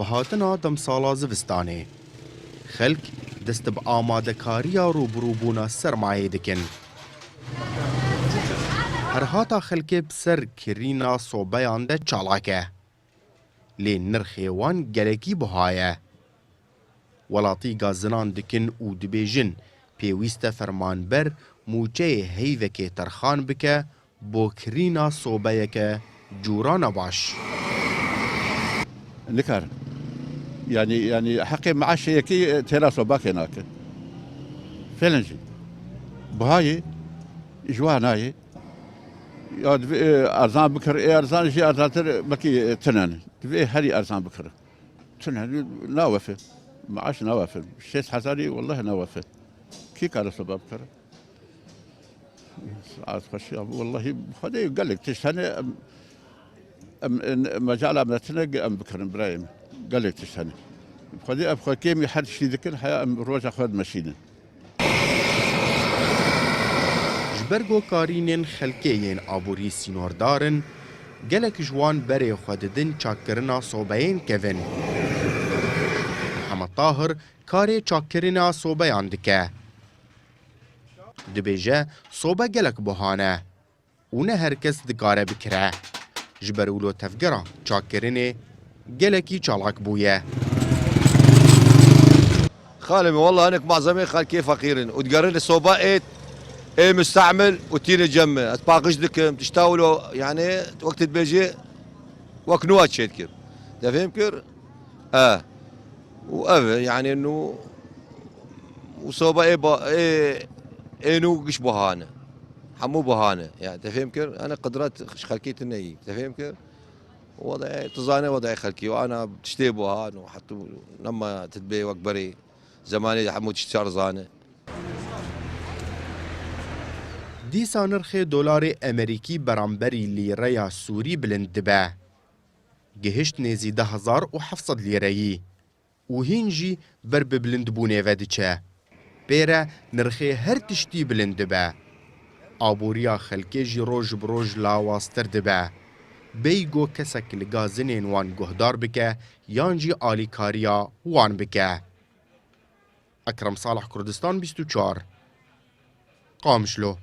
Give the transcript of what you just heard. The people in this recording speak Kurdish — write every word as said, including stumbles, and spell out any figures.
Hatina demsala zivistanê, xelk dest bi amadekariya rûbirûbûna sermayê dikin. Herhata xelkê bi ser kirîna sobeyan de çalak e. Lê nirxê wan gelekî buha ye. Welatî gazinan dikin û dibêjin, pêwîst e fermanber mûçeyê heyvekê terxan bike bo kirîna sobeyeke cûrana baş. Nikarin. Yanî, yanî heqê meaşê yekî, e, têra sobakê nake. Fêlin jî. Buha yê, ji wa nayê. Ya divê, e, erzan bikir, ê erzan jî erzantir belkî, e, tune ne. Divê herî erzan bikir. Tune ne, nawefe. Meaş nawefe. Şêst hezarî welleh nawefe. Kî kare soba bikire? Saet xweş ya, wellahî Xwedê gelek tişt hene, em, em, em, mecala me tine ge-, em bikirin birayê min. Gelek tişt hene. Xwedê em xwe kêmî her tiştî dikin, heya em roja xwe dimeşînin. Ji ber ku karînên xelkê yên aborî sînordar in, gelek ji wan berê xwe didin çakkirina sobeyên kevin. Mihemed Tahir karê çakkirina sobeyan dike. Dibêje, sobe gelek buha ne û ne her kes dikare bikire. Ji ber wilo tevgera çakkirinê gelekî çalak bûye. Xalê min, welleh hinek malzemeyê xelkê feqîr in û digerin soba ê, ê mustemil û tîne cem me. Ez paqij dikim, tişta wilo, yani, wek tu dibêjî, wek nû çêdikim. Te fêm kir? E. Û ev e, yani, nû, û soba ê ba-, ê, ê nû giş buha ne. Hemû buha ne. Yani, te fêm kir? Yani, qidret ji xelkê tune yî. Te fêm kir? Wedayê, tu zane wedayê xelkî. Û ana tiştê buha ne. Hetû nema tu dibê wek berê. Zemanê hemû tişt çar zane. Dîsa nirxê dolarê emerîkî beramberî lîreya sûrî bilind dibe. Gihişt nêzî deh hezar û heft sed lîreyî û hîn jî ber bi bilindbûnê ve diçe. Pê re nirxê her tiştî bilind dibe. Aboriya xelkê jî roj bi roj lawaztir dibe. Bêyî ku kesek li gazinên wan guhdar bike yan jî alîkariya wan bike. Ekrem Salih, Kurdistan bîst û çar, Qamişlo.